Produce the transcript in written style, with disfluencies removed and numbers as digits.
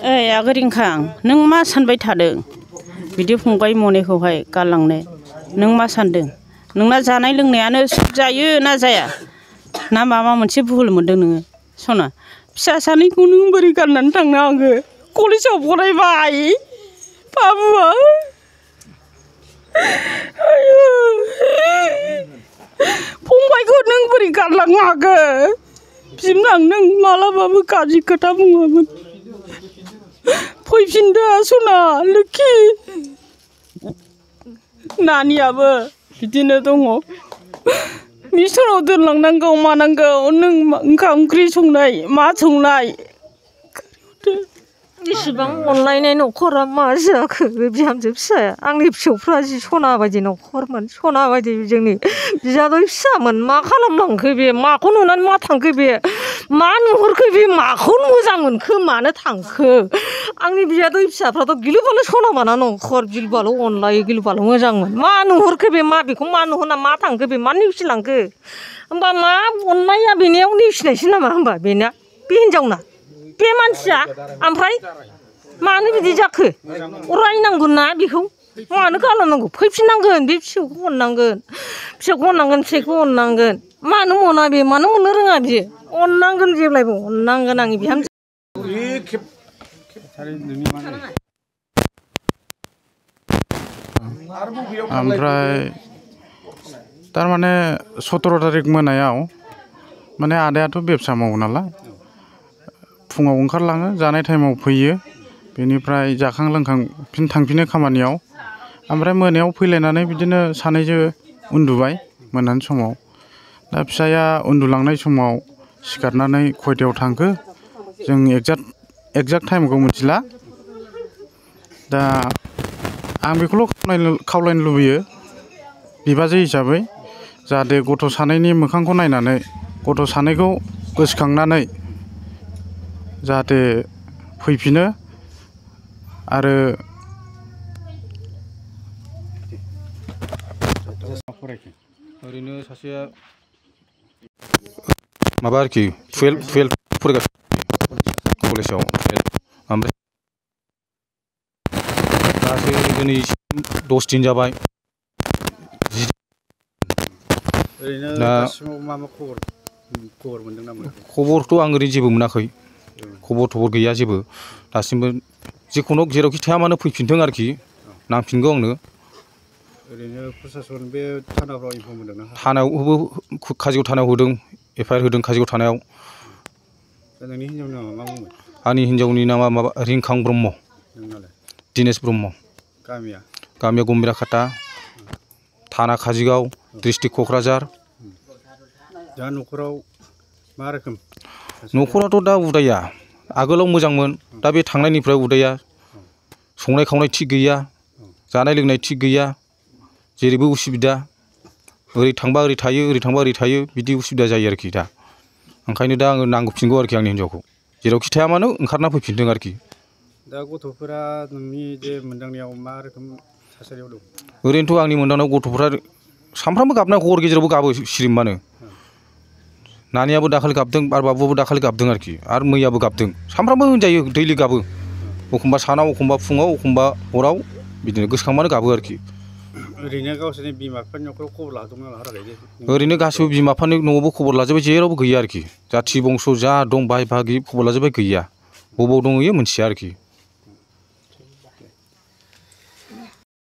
ओइ आगोरिंखां नों मा सानबाय थादों बिदि फंबाय मनेखौहाय गालांनो नों मा सानदों नोंना जानाय लोंनायानो सुख जायो ना जाया ना माबा मोनसे भुल मोनदों नोङो सना फिसा सानैखौ नों बोरै गारनानै थांनो आङो कलेजाव फरायबाय बाबुआ आयु फंबायखौ नों बोरै गारलांनो हागोन बिमां नों मालाबाबो गाज्रि खोथा बुङामोन फैफिनदो सना लोखि नानियाबो बिदिनो दङ मिसनाव दोनलांनांगौ मानांगौ नों ओंखाम ओंख्रि संनाय मा संनाय इसिबां अनलायनाय न'खरा मा जाखो बे बिहामजो फिसाया आंनि फिसौफ्रा जि सना बायदि न'खरमोन सना बायदि जोंनि बिजादै फिसामोन मा खालामलांखो बे माखौ नुनानै मा थांखो बे मा नुहुरखो बे माखौ मोजां मोनखो मानो थांखो आंनि बिजादै फिसाफ्राथ' गिलु बालु सना बाना न'खर गिलु बालु अनलायो गिलु बालु मोजांमोन मा नुहुरखो बे मा बेखौ मा नुहुरना मा थांखो बे मा नेवसिलांखो होमबा मा अननाया बेनियाव नेवसिनायसो नामा होमबा बेना बे हिनजावना बे मानसिया ओमफ्राय मानो बिदि जाखो रायनांगोन ना बेखौ मानो खालामनांगौ फैफिननांगोन बे फिसौखौ अननांगोन फिसाइखौ अननांगोन मानो अना बे मानो अननो रोङा बियो अननांगोन जेब्लायबो अननांगोन आंनि बिहामजो ओमफ्राय थारमाने 17 तारिख मोनायाव माने आदायाथ' बेबसा मावो नालाय फुङाव ओंखारलाङो जानाय टाइमाव फैयो बेनिफ्राय जाखां लोंखां फिन थांफिनो खामानियाव ओमफ्राय मोनायाव फैलायनानै बिदिनो सानैजों उन्दुबाय मोनानि समाव दा फिसाया उन्दुलांनाय समाव सिखारनानै खयथायाव थांखो जों एक्जाक्ट टाइमखौ मिथिला दा आं बेखौल' खावलायनो लुबैयो बिबाजै हिसाबै जाहाथे गथ' सानैनि मोखांखौ नायनानै गथ' सानैखौ गोसोखांनानै जाहाथे फैफिनो आरो ओरैनो सासेया माबा आरोखि 12 फरायगासिनो कलेजाव ओमफ्राय दासो दिनै 10 दिन जाबाय दा खबरथ' आं ओरैनो जेबो मोनाखै खबर गैया जेबो दासिमबो जिखुनु जेरावखि थाया मानो फैफिनथों आरोखि नांफिनगौ आंनो ओरैनो प्रसासन बे थानाफ्राव इनफर्म होदों ना थानायावबो काजोलगाव थानायाव होदों एफआइआर होदों काजोलगाव थानायाव नोंनि हिनजावनि नामा मा बुंबाय आंनि हिनजावनि नामा माबा रिंखां ब्रह्म नोंनालाय दिनेश ब्रह्म गामिया गम्बिराखाता थाना काजोलगाव डिस्ट्रिक्ट क'क्राझार दा न'खराव मा रोखोम न'खराथ' दा उदाया आगोलाव मोजांमोन दा बे थांनायनिफ्राय उदाया संनाय खावनाय थिग गैया जानाय लोंनाय थिग गैया जेरैबो उसुबिदा ओरै थांबा ओरै थायो ओरै थांबा ओरै थायो बिदि उसुबिदा जायो आरोखि दा ओंखायनो दा आङो नांगौफिनगौ आरोखि आंनि हिनजावखौ जेरावखि थाया मानो ओंखारना फैफिनदों आरोखि दा गथ'फोरा नोंनि जे मोनदांनायाव मा रोखोम थासारियाव दं ओरैनोथ' आंनि मोनदांनायाव गथ'फ्रा सानफ्रामबो गाबनाय हर गेजेरावबो गाबो सिरिमबानो नानियाबो दाखालि गाबदों आरो बाबुआबो दाखालि गाबदों आरोखि आरो मैयाबो गाबदों सानफ्रामबो होनजायो दैलि गाबो एखमबा सानाव एखमबा फुङाव एखमबा हराव बिदिनो गोसोखांबानो गाबो आरोखि ओरैनो गावसोरनि बिमा बिफानि न'खराव खबर लादोंना लाथाराखै ओरैनो गासिबो बिमा बिफानि न'आवबो खबर लाजोब्बाय जेरावबो गैया आरोखि जाथि बंस' जा दं बाय बाहागि खबर लाजोब्बाय गैया बबाव दंहैयो मोनथिया आरोखि